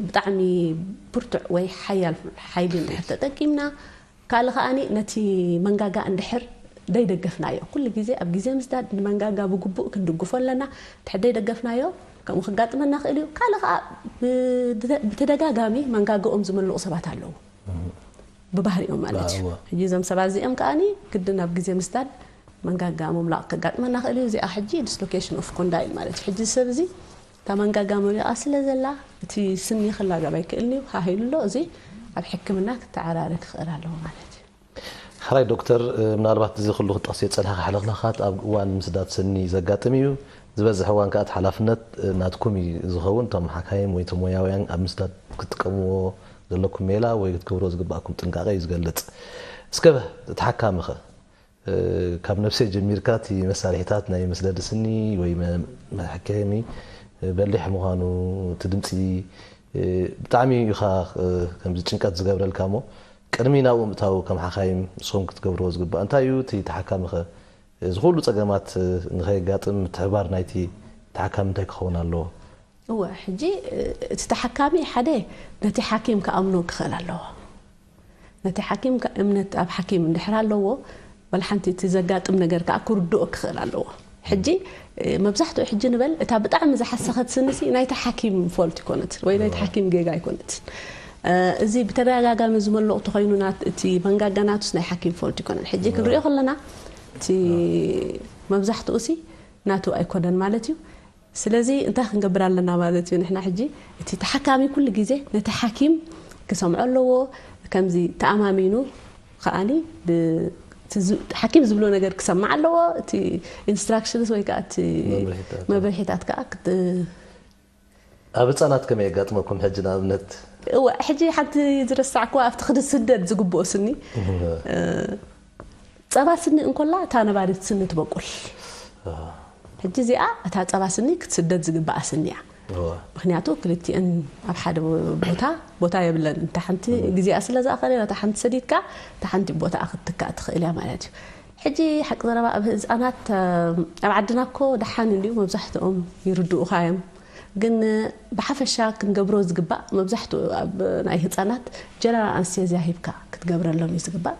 ብጣዕሚ ብርቱዕ ወይ ሓያል ሓይሊ እንድሕር ተጠቂምና ካልእ ከዓኒ ነቲ መንጋጋ እንድሕር ደይደገፍናዮ ኩሉ ግዜ ኣብ ግዜ ምስዳድ ንመንጋጋ ብግቡእ ክንድግፎ ኣለና ድሕር ደይደገፍናዮ ከምኡ ክጋጥመና ክእል እዩ ካልእ ከዓ ብተደጋጋሚ መንጋገኦም ዝመልቑ ሰባት ኣለዉ ብባህሪኦም ማለት እዩ ሕጂ እዞም ሰባት እዚኦም ከዓኒ ግድን ኣብ ግዜ ምስዳድ መንጋጋ ምምላቕ ከጋጥመና ክእል እዩ እዚኣ ሕጂ ዲስሎኬሽን ኦፍ ኮንዳይል ማለት እዩ ሕጂ ሰብ እዚ እታ መንጋጋ መሊቓ ስለ ዘላ እቲ ስኒ ክላገብ ኣይክእልን እዩ ሃሂሉ ኣሎ እዚ ኣብ ሕክምና ክተዓራረ ክኽእል ኣለዎ ማለት እዩ ሓራይ ዶክተር ምናልባት እዚ ኩሉ ክጠቕስዮ ዝፀንሐኻ ሕልኽላኻት ኣብ እዋን ምስዳድ ስኒ ዘጋጥም እዩ ዝበዝሕ እዋን ከዓ እቲ ሓላፍነት ናትኩም እዩ ዝኸውን እቶም ሓካይም ወይ እቶም ሞያውያን ኣብ ምስዳድ ክትጥቀምዎ ዘለኩም ሜላ ወይ ክትገብርዎ ዝግባኣኩም ጥንቃቐ እዩ ዝገልፅ እስከ ተሓካሚ ኸ ካብ ነብሰይ ጀሚርካ እቲ መሳርሒታት ናይ መስደዲ ስኒ ወይ መሐከሚ በሊሕ ምዃኑ እቲ ድምፂ ብጣዕሚ ኢኻ ከምዚ ጭንቀት ዝገብረልካ እሞ ቅድሚ ናብኡ ምእታው ከም ሓኻይም ንስኹም ክትገብርዎ ዝግባእ እንታይ እዩ እቲ ተሓካሚ ኸ እዚ ኩሉ ፀገማት ንኸየጋጥም ምትሕባር ናይቲ ተሓካሚ እንታይ ክኸውን ኣለዎ እወ ሕጂ እቲ ተሓካሚ ሓደ ነቲ ሓኪም ክኣምኖ ክኽእል ኣለዎ ነቲ ሓኪም እምነት ኣብ ሓኪም እንድሕር ኣለዎ ወላ ሓንቲ እቲ ዘጋጥም ነገር ከዓ ክርድኦ ክኽእል ኣለዎ ሕጂ መብዛሕትኡ ሕጂ ንበል እታ ብጣዕሚ ዝሓሰኸት ስንሲ ናይቲ ሓኪም ፎልት ይኮነትን ወይ ናይቲ ሓኪም ጌጋ ኣይኮነትን እዚ ብተደጋጋሚ ዝመለቑ ተኮይኑ እቲ መንጋጋ ናቱስ ናይ ሓኪም ፎልት ይኮነን ሕጂ ክንሪኦ ከለና እቲ መብዛሕትኡ ሲ ናቱ ኣይኮነን ማለት እዩ ስለዚ እንታይ ክንገብር ኣለና ማለት እዩ ንሕና ሕጂ እቲ ተሓካሚ ኩሉ ግዜ ነቲ ሓኪም ክሰምዖ ኣለዎ ከምዚ ተኣማሚኑ ከዓኒ ሓኪም ዝብሎ ነገር ክሰማዕ ኣለዎ እቲ ኢንስትራክሽንስ ወይ ከዓ እቲ መብርሒታት ከዓ ኣብ ህፃናት ከመይ የጋጥመኩም ሕጂ ንኣብነት እወ ሕጂ ሓንቲ ዝረሳዕኩዋ ኣብቲ ክድስደድ ዝግብኦ ስኒ ጸባ ስኒ እንኮላ እታ ነባሪት ስኒ ትበቁል። ሕጂ እዚኣ እታ ጸባ ስኒ ክትስደድ ዝግባኣ ስኒ እያ። ምክንያቱ ክልቲአን ኣብ ሓደ ቦታ ቦታ የብለን። እታ ሓንቲ ግዜኣ ስለ ዝኣኸለ እታ ሓንቲ ሰዲድካ እታ ሓንቲ ቦታኣ ክትትካእ ትኽእል እያ ማለት እዩ። ሕጂ ሓቂ ዘረባ ኣብ ህፃናት ኣብ ዓድና እኮ ደሓን እንዲዩ መብዛሕትኦም ይርድኡኻ እዮም። ግን ብሓፈሻ ክንገብሮ ዝግባእ መብዛሕትኡ ኣብ ናይ ህፃናት ጀነራል ኣንስቴዝያ ሂብካ ክትገብረሎም እዩ ዝግባእ።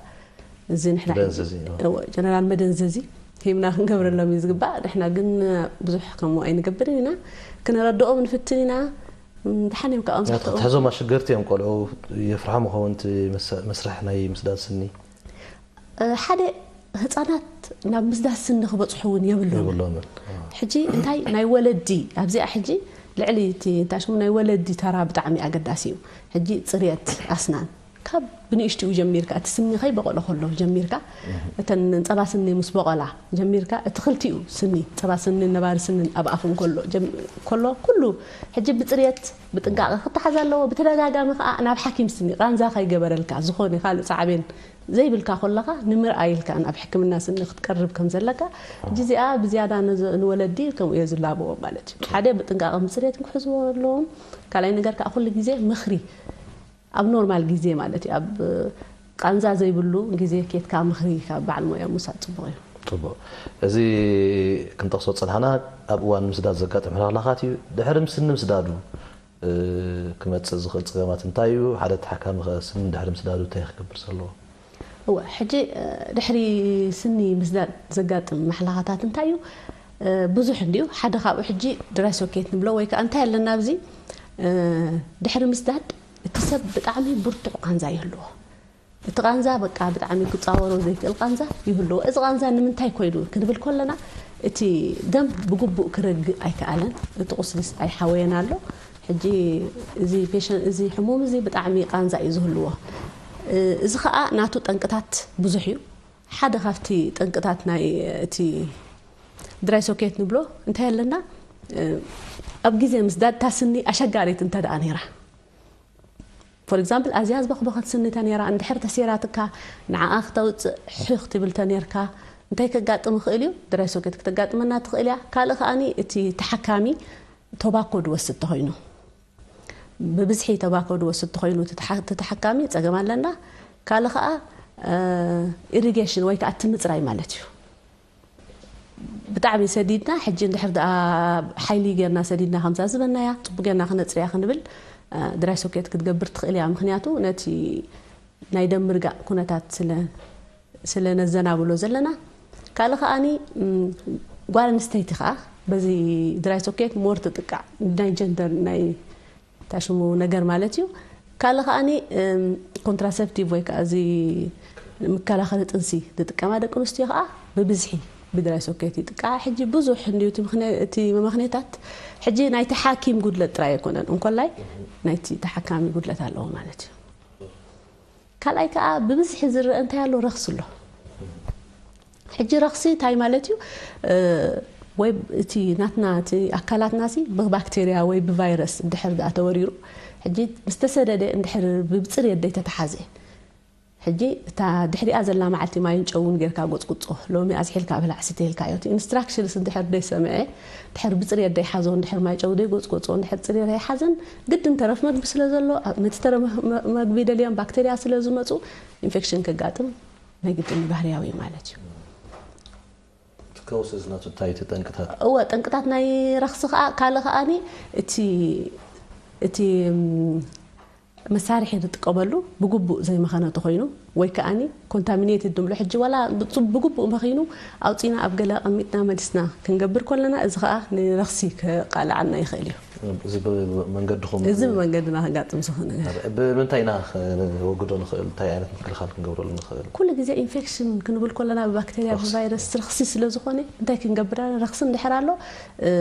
እዚ ንሕና መደንዘዚ፣ እዎ። እዎ፣ ጀነራል መደንዘዚ ሂብና ክንገብረሎም እዩ ዝግባእ። ንሕና ግን ብዙሕ ከምኡ ኣይንገብርን ኢና። ክነረድኦም ንፍትን ኢና። እም፣ ደሓን እዮም ከኣ ምክንያቱ መብዛሕትኦም። ክትሕዞም ኣሸገርቲ እዮም፣ ቆልዑ የፍርሖም ይኸውን እቲ መስ-፣ መስርሕ ናይ ምስዳድ ስኒ። እ፣ ሓደ ህፃናት ናብ ምስዳድ ስኒ ክበፅሑ እውን የብሎምን። የብሎምን። ሕጂ እንታይ ናይ ወለዲ ኣብዚኣ ሕጂ ልዕሊ እቲ እንታይ ሽሙ ናይ ወለዲ ተራ ብጣዕሚ ኣገዳሲ እዩ። ሕጂ ፅርየት ኣስናን ካብ ብንእሽትኡ ጀሚርካ፣ እቲ ስኒ ከይበቆለ ከሎ ጀሚርካ፣ እተን ጸባ ስኒ ምስ በቆላ ጀሚርካ፣ እቲ ክልቲኡ ስኒ፣ ጸባ ስኒን ነባሪ ስኒን ኣብ ኣፍ እንከሎ፣ ጀም-፣ ከሎ ኩሉ ሕጂ ብጽርየት፣ ብጥንቃቐ ክተሓዝ ኣለዎ። ብተደጋጋሚ ከኣ ናብ ሓኪም ስኒ ቃንዛ ከይገበረልካ፣ ዝኾነ ካልእ ሳዕቤን ዘይብልካ ከለኻ ንምርኣይ ኢልካ ናብ ሕክምና ስኒ ክትቀርብ ከም ዘለካ፣ ሕጂ እዚኣ ብዝያዳ ነዘ-፣ ንወለዲ ከምኡ እየ ዝላበዎም ማለት እዩ። ሓደ ብጥንቃቐ ብጽርየት ክሕዝዎ ኣለዎም። ካልኣይ ነገር ከኣ ኩሉ ግዜ ምኽሪ ኣብ ኖርማል ግዜ ማለት እዩ። ኣብ ቃንዛ ዘይብሉ ግዜ ኬድካ ምኽሪ ካብ በዓል ሞያ ምውሳድ ጽቡቕ እዩ። ጽቡቕ። እዚ ክንጠቕሶ ዝጸናሕና ኣብ እዋን ምስዳድ ዘጋጥም ሕልኽላኻት እዩ። ድሕሪ ምስ-፣ ንምስዳዱ፣ እ፣ ክመጽእ ዝኽእል ጸገማት እንታይ እዩ? ሓደ ተሓካሚ ኸ ስኒ ድሕሪ ምስዳዱ እንታይ ክገብር ዘለዎ? እወ፣ ሕጂ፣ እ፣ ድሕሪ ስኒ ምስዳድ ዘጋጥም ማሕለኻታት እንታይ እዩ? እ፣ ብዙሕ እንድዩ። ሓደ ካብኡ ሕጂ ድራይ ሶኬት ንብሎ ወይ ከኣ እንታይ ኣለና ኣብዚ፣ እ፣ ድሕሪ ምስዳድ እቲ ሰብ ብጣዕሚ ብርቱዕ ቃንዛ ይህልዎ። እቲ ቃንዛ በቃ ብጣዕሚ ክጻወሮ ዘይክእል ቃንዛ ይህልዎ። እዚ ቃንዛ ንምንታይ ኮይኑ ክንብል ከለና፣ እቲ ደም ብግቡእ ክረግእ ኣይከኣለን። እቲ ቁስሊስ ኣይሓወየን ኣሎ። ሕጂ እዚ ፔሸን-፣ እዚ ሕሙም እዚ ብጣዕሚ ቃንዛ እዩ ዝህልዎ። እ፣ እዚ ኸኣ ናቱ ጠንቅታት ብዙሕ እዩ። ሓደ ካብቲ ጠንቅታት ናይ እቲ ድራይ ሶኬት ንብሎ እንታይ ኣለና፣ እ፣ ኣብ ግዜ ምስዳድ እታ ስኒ ኣሸጋሪት እንተ ደኣ ነይራ፣ ፎር ኤግዛምፕል፣ ኣዝያ ዝበኽበኸት ስኒ ተነይራ፣ እንድሕር ተሰይራትካ፣ ንዓኣ ክተውጽእ ሕኽ ትብል ተነይርካ፣ እንታይ ከጋጥም ይኽእል እዩ? ድራይ ሶኬት ክተጋጥመና ትኽእል እያ። ካልእ ከኣኒ፣ እቲ ተሓካሚ ቶባኮ ድወስድ ተኾይኑ፣ ብብዝሒ ቶባኮ ድወስድ ተኾይኑ፣ እቲ ተሓ-፣ እቲ ተሓካሚ ጸገም ኣለና። ካልእ ከኣ፣ እ፣ ኢሪጌሽን ወይ ከኣ እቲ ምጽራይ ማለት እዩ። ብጣዕሚ ሰዲድና፣ ሕጂ እንድሕር ደኣ ሓይሊ ጌርና ሰዲድና ከምዛ ዝበልናያ፣ ጽቡቅ ጌርና ክነጽርያ ክንብል፣ እ፣ ድራይ ሶኬት ክትገብር ትኽእል እያ። ምኽንያቱ ነቲ ናይ ደም ምርጋእ ኩነታት ስለ፣ ስለ ነዘናብሎ ዘለና። ካልእ ከኣኒ፣ እም፣ ጓል ኣንስተይቲ ከኣ በዚ ድራይ ሶኬት ሞር ትጥቃዕ፣ ናይ ጀንደር ናይ እንታይ ሽሙ ነገር ማለት እዩ። ካልእ ከኣኒ፣ እም፣ ኮንትራሰፕቲቭ ወይ ከኣ እዚ መከላኸሊ ጥንሲ ዝጥቀማ ደቂ ኣንስትዮ ከኣ ብብዝሒ ብድራይ ሶኬት ይጥቃዓ። ሕጂ ብዙሕ እንድዩ እቲ ምኽንያ-፣ እቲ መመኽንያታት። ሕጂ ናይቲ ሓኪም ጉድለት ጥራይ ኣይኮነን፣ እንኮላይ ናይቲ ተሓካሚ ጉድለት ኣለዎ ማለት እዩ። ካልኣይ ከኣ ብብዝሒ ዝረአ እንታይ ኣሎ? ረኽሲ ኣሎ። ሕጂ ረኽሲ እንታይ ማለት እዩ? እ፣ ወይ እቲ ናትና እቲ ኣካላትና ሲ ብባክቴርያ ወይ ብቫይረስ እንድሕር ደኣ ተወሪሩ፣ ሕጂ ምስ ተሰደደ እንድሕር ብጽርየት ደይተተሓዘ፣ ሕጂ እታ ድሕሪኣ ዘላ መዓልቲ ማይን ጨውን ጌርካ ጎጽጉጾ፣ ሎሚ ኣዝሒልካ ብላዕ ስተይልካዮ፣ እቲ ኢንስትራክሽንስ እንድሕር ደይሰምዐ፣ ድሕር ብጽርየት ደይሓዞ፣ እንድሕር ማይ ጨው ደይጎጽጎጾ፣ እንድሕር ጽርየት ኣይሓዘን፣ ግድን ተረፍ መግቢ ስለ ዘሎ፣ ኣብ-፣ ነቲ ተረፍ መ-፣ መግቢ ደልዮም ባክቴርያ ስለ ዝመጹ፣ ኢንፌክሽን ከጋጥም ናይ ግድን ባህርያዊ እዩ ማለት እዩ። እቲ ከውሲ እዚ ናቱ እንታይ እቲ ጠንቅታት? እወ፣ ጠንቅታት ናይ ረኽሲ ከኣ፣ ካልእ ከኣኒ እቲ፣ እቲ፣ እም፣ መሳርሒ ንጥቀመሉ ብግቡእ ዘይመኸነ ተኾይኑ፣ ወይ ከኣኒ ኮንታሚኔትድ ንብሎ፣ ሕጂ ዋላ ብጹ-፣ ብግቡእ መኺኑ ኣውጺና ኣብ ገለ ኣቐሚጥና መሊስና ክንገብር ከለና፣ እዚ ከኣ ንረኽሲ ከቃልዓና ይኽእል እዩ። እዚ ብመንገድኹም እዚ ብመንገድና ከጋጥም ዝኽእል ነገር። ብምንታይ ኢና ከነወግዶ ንኽእል? እንታይ ዓይነት ምክልኻል ክንገብረሉ ንኽእል? ኩሉ ግዜ ኢንፌክሽን ክንብል ከለና ብባክቴርያ፣ ረኽሲ። ብቫይረስ ረኽሲ ስለ ዝኾነ እንታይ ክንገብር ኣለና? ረኽሲ እንድሕር ኣሎ፣ እ፣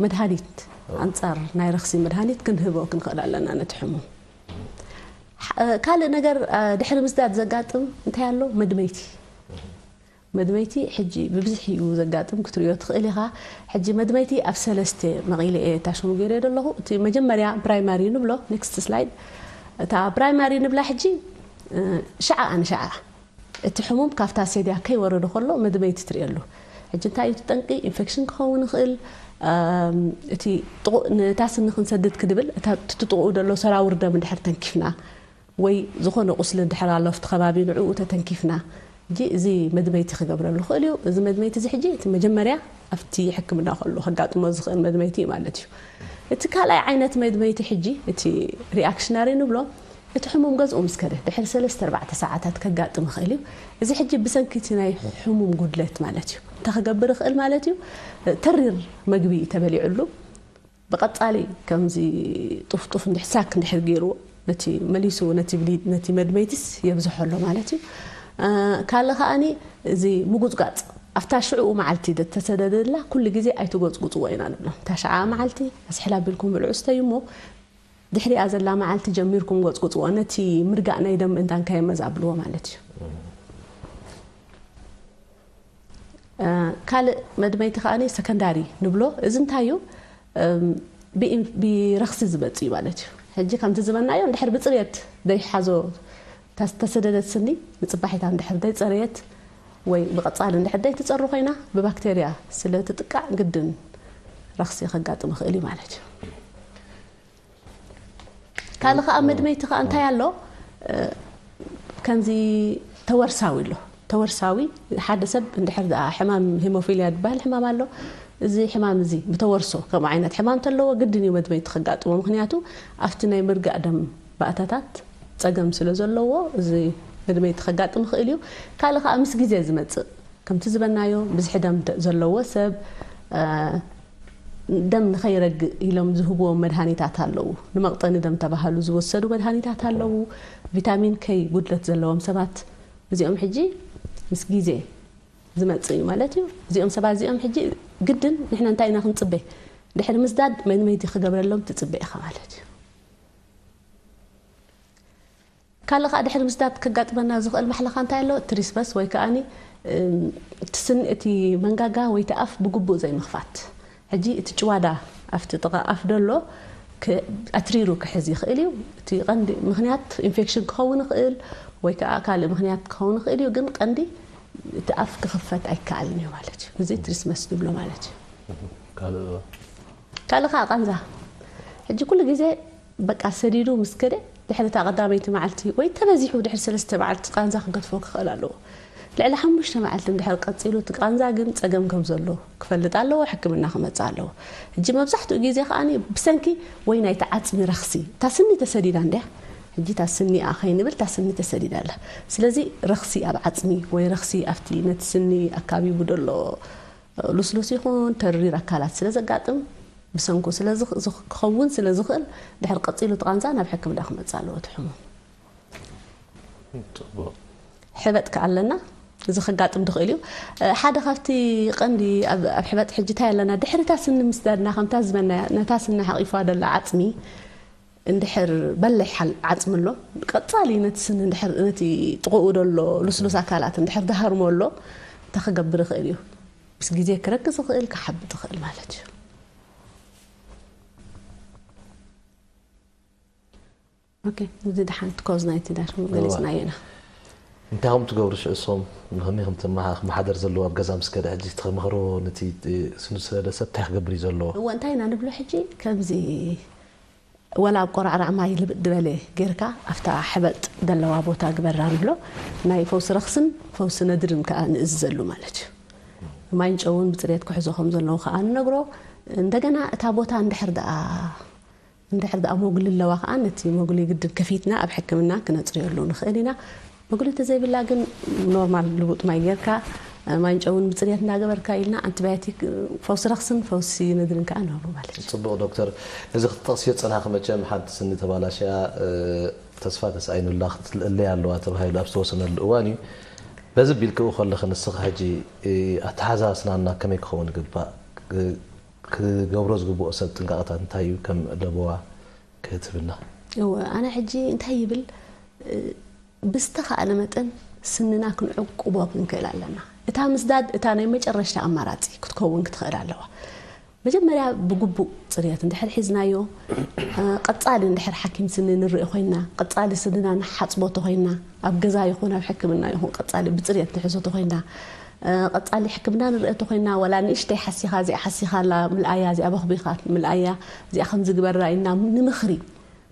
መድሃኒት፣ ኣንጻር ናይ ረኽሲ መድሃኒት ክንህቦ ክንኽእል ኣለና ነቲ ሕሙም። እ፣ ካልእ ነገር፣ እ፣ ድሕሪ ምስዳድ ዘጋጥም እንታይ ኣሎ? መድመይቲ። መድመይቲ ሕጂ ብብዝሒ እዩ ዘጋጥም፣ ክትርእዮ ትኽእል ኢኻ። ሕጂ መድመይቲ ኣብ ሰለስተ መቒለ እየ እታ ሽሙ ገይረዮ ዘለኹ። እቲ መጀመርያ ፕራይማሪ ንብሎ፣ ኔክስት ስላይድ። እታ ፕራይማሪ ንብላ ሕጂ፣ እ፣ ሽዓኣ ንሽዓኣ። እቲ ሕሙም ካብታ ሰድያ ከይወረደ ከሎ መድመይቲ ትርእየሉ። ሕጂ እንታይ እዩ እቲ ጠንቂ? ኢንፌክሽን ክኸውን ይኽእል። እም፣ እቲ ጥቑ-፣ ነታ ስኒ ክንሰድድ ክድብል እታ፣ እቲ ጥቕኡ ዘሎ ሰራውር ደም እንድሕር ተንኪፍና ወይ ዝኾነ ቁስሊ እንድሕር ኣሎ ኣብቲ ከባቢ ንዕኡ ተተንኪፍና፣ ሕጂ እዚ መድመይቲ ክገብረሉ ይኽእል እዩ። እዚ መድመይቲ እዚ ሕጂ እቲ መጀመርያ ኣብቲ ሕክምና ከሎ ከጋጥሞ ዝኽእል መድመይቲ እዩ ማለት እዩ። እቲ ካልኣይ ዓይነት መድመይቲ ሕጂ እቲ ሪኣክሽነሪ ንብሎ፣ እቲ ሕሙም ገዝኡ ምስ ከደ ድሕሪ ሰለስተ ኣርባዕተ ሰዓታት ከጋጥም ይኽእል እዩ። እዚ ሕጂ ብሰንኪ እቲ ናይ ሕሙም ጉድለት ማለት እዩ። እንታይ ክገብር ይኽእል ማለት እዩ? ተሪር መግቢ ተበሊዑሉ ብቐጻሊ ከምዚ ጡፍጡፍ እንድሕር ሳክ እንድሕር ገይርዎ ነቲ መሊሱ ነቲ ብሊድ ነቲ መድመይትስ የብዝሖ ኣሎ ማለት እዩ። እ፣ ካልእ ከኣኒ እዚ ምጉጽጋጽ ኣብታ ሽዕኡ መዓልቲ ተሰደደላ ኩሉ ግዜ ኣይትጎጽጉጽዎ ኢና ንብሎም። እታ ሽዓ መዓልቲ ኣስሕል ኣቢልኩም ብልዑ ስተዩ እሞ ድሕሪኣ ዘላ መዓልቲ ጀሚርኩም ጎጽጉጽዎ። ነቲ ምርጋእ ናይ ደም እንታን ከየመዛብልዎ ማለት እዩ። እ፣ ካልእ መድመይቲ ከኣኒ ሰከንዳሪ ንብሎ። እዚ እንታይ እዩ? እም፣ ብኢን-፣ ብረኽሲ ዝመጽእ እዩ ማለት እዩ። ሕጂ ከምቲ ዝበልናዮ እንድሕር ብጽርየት ደይሓዞ ተስ-፣ ተሰደደት ስኒ ንጽባሒታ እንድሕር ደይጸረየት ወይ ብቐጻሊ እንድሕር ደይትጸሩ ኮይና ብባክቴርያ ስለ ትጥቃዕ ግድን ረኽሲ ከጋጥም ይኽእል እዩ ማለት እዩ። ካልእ ከኣ መድመይቲ ከኣ እንታይ ኣሎ? እ፣ ከምዚ ተወርሳዊ ኣሎ። ተወርሳዊ ሓደ ሰብ እንድሕር ደኣ ሕማም ሄሞፊልያ ዝበሃል ሕማም ኣሎ። እዚ ሕማም እዚ ብተወርሶ ከምኡ ዓይነት ሕማም ተለዎ ግድን እዩ መድመይቲ ከጋጥሞ። ምኽንያቱ ኣብቲ ናይ ምርጋእ ደም ባእታታት ጸገም ስለ ዘለዎ እዚ መድመይቲ ከጋጥም ይኽእል እዩ። ካልእ ከኣ ምስ ግዜ ዝመጽእ ከምቲ ዝበልናዮ ብዝሒ ደም ተ-፣ ዘለዎ ሰብ፣ እ፣ ደም ንኸይረግእ ኢሎም ዝህብዎም መድሃኒታት ኣለዉ። ንመቕጠኒ ደም ተባሃሉ ዝወሰዱ መድሃኒታት ኣለዉ። ቪታሚን ከይ ጉድለት ዘለዎም ሰባት እዚኦም ሕጂ ምስ ግዜ ዝመጽእ እዩ ማለት እዩ። እዚኦም ሰባት እዚኦም ሕጂ ግድን ንሕና እንታይ ኢና ክንጽበ? ድሕሪ ምስዳድ መድመይቲ ክገብረሎም ትጽበ ኢኻ ማለት እዩ። ካልእ ከኣ ድሕሪ ምስዳድ ከጋጥመና ዝኽእል ማሕለኻ እንታይ ኣሎ? ትሪስመስ ወይ ከኣኒ፣ እም፣ እቲ ስን-፣ እቲ መንጋጋ ወይ እቲ ኣፍ ብግቡእ ዘይምኽፋት። ሕጂ እቲ ጭዋዳ ኣብቲ ጥቓ ኣፍ ደሎ ክ-፣ ኣትሪሩ ክሕዝ ይኽእል እዩ። እቲ ቀንዲ ምኽንያት ኢንፌክሽን ክኸውን ይኽእል ወይ ከኣ ካልእ ምኽንያት ክኸውን ይኽእል እዩ። ግን ቀንዲ እቲ ኣፍ ክኽፈት ኣይከኣልን እዩ ማለት እዩ። እዚ ትሪስመስ ንብሎ ማለት እዩ። ካልእ? ካልእ ከኣ ቃንዛ። ሕጂ ኩሉ ግዜ በቃ ሰዲዱ ምስ ከደ ድሕሪ እታ ቀዳመይቲ መዓልቲ ወይ ተበዚሑ ድሕሪ ሰለስተ መዓልቲ ቃንዛ ክገድፎ ክኽእል ኣለዎ። ልዕሊ ሓሙሽተ መዓልቲ እንድሕር ቀጺሉ እቲ ቃንዛ ግን ጸገም ከም ዘሎ ክፈልጥ ኣለዎ፣ ሕክምና ክመጽእ ኣለዎ። ሕጂ መብዛሕትኡ ግዜ ከኣኒ ብሰንኪ ወይ ናይቲ ዓጽሚ ረኽሲ፣ እታ ስኒ ተሰዲዳ እንድያ፣ ሕጂ እታ ስኒኣ ከይንብል እታ ስኒ ተሰዲዳ ኣላ። ስለዚ ረኽሲ ኣብ ዓጽሚ ወይ ረኽሲ ኣብቲ ነቲ ስኒ ኣካቢቡ ደሎ ልስሉስ ይኹን ተሪር ኣካላት ስለ ዘጋጥም ብሰንኩ ስለ ዝኽ-፣ ዝኽ-፣ ክኸውን ስለ ዝኽእል ድሕር ቀጺሉ እቲ ቃንዛ ናብ ሕክምና ክመጽእ ኣለዎ እቲ ሕሙም። ጽቡቕ። ሕበጥ ከኣ ኣለና። እዚ ከጋጥም ድኽእል እዩ። እ፣ ሓደ ካብቲ ቀንዲ ኣብ፣ ኣብ ሕበጥ ሕጂ እንታይ ኣለና? ድሕሪ እታ ስኒ ምስዳድና ከምታ ዝበናያ ነታ ስኒ ሓቒፋ ደላ ዓጽሚ እንድሕር በሊሕ ሓል-፣ ዓጽሚ ኣሎ፣ ቀጻሊ ነቲ ስኒ እንድሕር ነቲ ጥቕኡ ደሎ ልስሉስ ኣካላት እንድሕር ደሃርሞ ኣሎ፣ እንታይ ክገብር ይኽእል እዩ? ምስ ግዜ ክረግዝ ይኽእል፣ ክሓብጥ ይኽእል ማለት እዩ። ኦኬ፣ እዚ ደሓን እቲ ኮዝ ናይቲ ዳሽ እዋ። ገሊጽናዮ ኢና። እንታይ ከም ትገብሩ ሽዑ እሶም ንኸመይ ከም ትመሓ-፣ ክመሓደር ዘለዎ ኣብ ገዛ ምስ ከደ ሕጂ እቲ ክመኽርዎ ነቲ፣ እ፣ ስኑ ዝሰደደ ሰብ እንታይ ክገብር እዩ ዘለዎ? እወ፣ እንታይ ኢና ንብሎ ሕጂ? ከምዚ ወላ ኣብ ቆራዕራዕ ማይ ልብጥ ዝበለ ጌርካ ኣብታ ሕበጥ ዘለዋ ቦታ ግበራ ንብሎ። ናይ ፈውሲ ረኽስን ፈውሲ ነድርን ከኣ ንእዝዘሉ ማለት እዩ። ማይን ጨውን ብጽሬት ክሕዞ ከም ዘለዎ ከኣ ንነግሮ። እንደገና እታ ቦታ እንድሕር ደኣ፣ እንድሕር ደኣ ሞግሊ ኣለዋ ከኣ ነቲ ሞግሊ ግድን ከፊትና ኣብ ሕክምና ክነጽርየሉ ንኽእል ኢና። መጉሊ ተዘይብላ ግን ኖርማል ልቡጥ ማይ ጌርካ፣ እ፣ ማይን ጨውን ብጽሬት እንዳገበርካ ኢልና ኣንቲባዮቲክ፣ እ፣ ፈውሲ ረኽስን ፈውሲ ነድርን ከኣ ንህቦ ማለት እዩ። ጽቡቕ ዶክተር፣ እዚ ክትጠቕስዮ ዝጸናሕኪ መቸም ሓንቲ ስኒ ተባላሽያ፣ እ፣ ተስፋ ተሳኢኑላ ክትልእለያ ኣለዋ ተባሂሉ ኣብ ዝተወሰነሉ እዋን እዩ። በዚ ቢልክኡ ከለኺ ንስኺ ሕጂ፣ እ፣ ኣተሓዛዝናና ከመይ ክኸውን ይግባእ? ክ-፣ ክገብሮ ዝግብኦ ሰብ ጥንቃቐታት እንታይ እዩ ከም ለበዋ? ክትብልና። እወ፣ ኣነ ሕጂ እንታይ ይብል፣ እ፣ ብዝተኻእለ መጠን ስንና ክንዕቁቦ ክንክእል ኣለና። እታ ምስዳድ እታ ናይ መጨረሽታ ኣማራጺ ክትከውን ክትኽእል ኣለዋ። መጀመርያ ብግቡእ ጽርየት እንድሕር ሒዝናዮ፣ እ፣ ቀጻሊ እንድሕር ሓኪም ስኒ ንርኢ ኮይና፣ ቀጻሊ ስንና ንሓጽቦ ተኮይና፣ ኣብ ገዛ ይኹን ኣብ ሕክምና ይኹን ቀጻሊ ብጽርየት ንሕዞ ተኮይና፣ እ፣ ቀጻሊ ሕክምና ንርኢ ተኮይና፣ ዋላ ንእሽተይ ሓሲኻ፣ እዚኣ ሓሲኻ ኣላ፣ ምልኣያ፣ እዚኣ በኽቢኻ፣ ምልኣያ፣ እዚኣ ከም ዝግበራ ኢልና ንምኽሪ።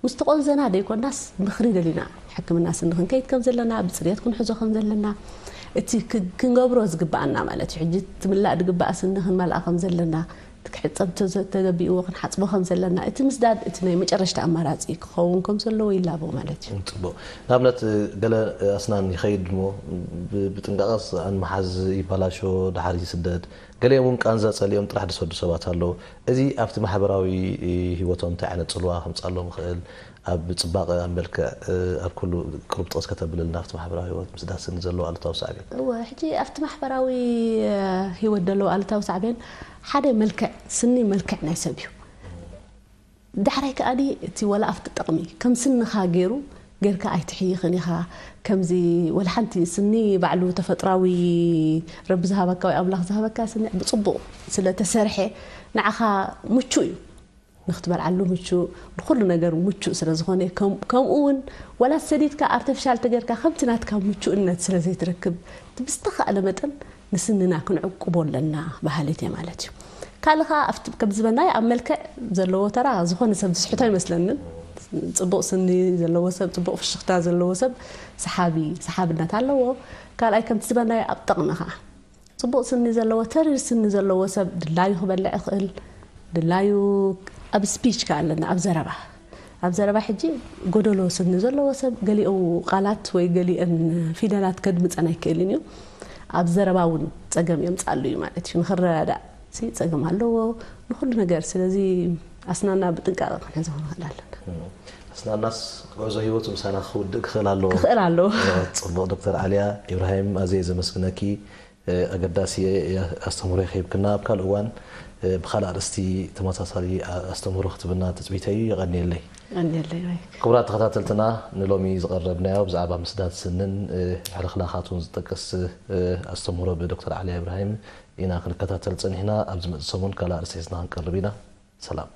ምስ ተቆንዘና ደይኮናስ ምኽሪ ደሊና፣ ሕክምና ስኒ ክንከይድ ከም ዘለና፣ ብጽርየት ክንሕዞ ከም ዘለና፣ እቲ ክ-፣ ክንገብሮ ዝግብኣና ማለት እዩ። ሕጂ ትምላእ ዝግብኣ ስኒ ክንመልኣ ከም ዘለና፣ እቲ ክሕጸብ ተዘ-፣ ተገቢእዎ ክንሓጽቦ ከም ዘለና፣ እቲ ምስዳድ እቲ ናይ መጨረሽታ ኣማራጺ ክኸውን ከም ዘለዎ ይላቦ ማለት እዩ። ጽቡቕ። ንኣብነት፣ ገለ ኣስናን ይኸይድ እሞ፣ ብ-፣ ብጥንቃቐስ ኣንመሓዝ ይባላሾ፣ ደሓር ይስደድ። ገሊኦም እውን ቃንዛ ጸሊኦም ጥራሕ ዝሰዱ ሰባት ኣለዉ። እዚ ኣብቲ ማሕበራዊ ህይወቶም እንታይ ዓይነት ጽልዋ ከምጻሎም ይኽእል? ኣብ ጽባቐ፣ ኣብ መልክዕ፣ ኣብ ኩሉ ቅሩብ ጥቕስ ከተብልልና ኣብቲ ማሕበራዊ ህይወት ምስዳድ ስኒ ዘለዎ ኣሉታዊ ሳዕቤን? እወ፣ ሕጂ ኣብቲ ማሕበራዊ ህይወት ዘለዎ ኣሉታዊ ሳዕቤን ሓደ መልክዕ፣ ስኒ መልክዕ ናይ ሰብ እዩ። ዳሕራይ ከኣ እቲ ወላ ኣብቲ ጥቕሚ ከም ስንኻ ገይሩ ጌርካ ኣይትሕይኽን ኢኻ። ከምዚ ወላ ሓንቲ ስኒ ባዕሉ ተፈጥራዊ ረቢ ዝሃበካ ወይ ኣምላኽ ዝሃበካ ስኒ ብጽቡቕ ስለ ተሰርሐ ንዓኻ ምቹእ እዩ። ንኽትበልዓሉ ምቹእ፣ ንኹሉ ነገር ምቹእ ስለ ዝኾነ፣ ከም-፣ ከምኡ እውን ወላ ሰዲድካ ኣርተፊሻል ተገይርካ ከምቲ ናትካ ምቹእነት ስለ ዘይትረክብ፣ እቲ ብዝተኻእለ መጠን ንስንና ክንዕቁቦ ኣለና በሃሊት እየ ማለት እዩ። ካልእ ኸዓ ኣብቲ ከም ዝበልናዮ ኣብ መልክዕ ዘለዎ ተራ ዝኾነ ሰብ ዝስሕቶ ኣይመስለንን። ጽቡቕ ስኒ ዘለዎ ሰብ፣ ጽቡቕ ፍሽኽታ ዘለዎ ሰብ ሰሓቢ፣ ሰሓብነት ኣለዎ። ካልኣይ ከምቲ ዝበልናዮ ኣብ ጥቕሚ ኸዓ ጽቡቕ ስኒ ዘለዎ፣ ተሪር ስኒ ዘለዎ ሰብ ድላዩ ክበልዕ ይኽእል። ድላዩ ኣብ ስፒች ከኣ ኣለና፣ ኣብ ዘረባ። ኣብ ዘረባ ሕጂ ጎደሎ ስኒ ዘለዎ ሰብ ገሊኡ ቃላት ወይ ገሊአን ፊደላት ከድምጸን ኣይክእልን እዩ። ኣብ ዘረባ እውን ጸገም የምጽኣሉ እዩ ማለት እዩ። ንኽረዳዳእ ሲ ጸገም ኣለዎ። ንኹሉ ነገር። ስለዚ ኣስናና ብጥንቃቐ ክንሕዞ ክንኽእል ኣለና። ኣስናናስ ጉዕዞ ህይወቱ ምሳና ክውድእ ክኽእል ኣለዎ። ክኽእል ኣለዎ። ጽቡቕ ዶክተር ዓልያ ኢብራሂም፣ ኣዝየ ዘመስግነኪ። እ፣ ኣገዳሲ፣ እ፣ ኣስተምህሮ ከሂብክና። ኣብ ካልእ እዋን፣ እ፣ ብኻልእ ኣርእስቲ ተመሳሳሊ ኣ-፣ ኣስተምህሮ ክትብና ትጽቢተይ እዩ። የቐንየለይ። የቐንየለይ፣ ማይክ። ክቡራት ተኸታተልትና፣ ንሎሚ ዝቐረብናዮ ብዛዕባ ምስዳድ ስንን፣ እ፣ ሕልኽላኻቱን ዝጠቅስ፣ እ፣ ኣስተምህሮ ብዶክተር ዓሊ ኢብራሂም ኢና ክንከታተል ጸኒሕና። ኣብ ዝመጽእ ሰሙን ካልእ ኣርእስቲ ሒዝና ክንቀርብ ኢና። ሰላም።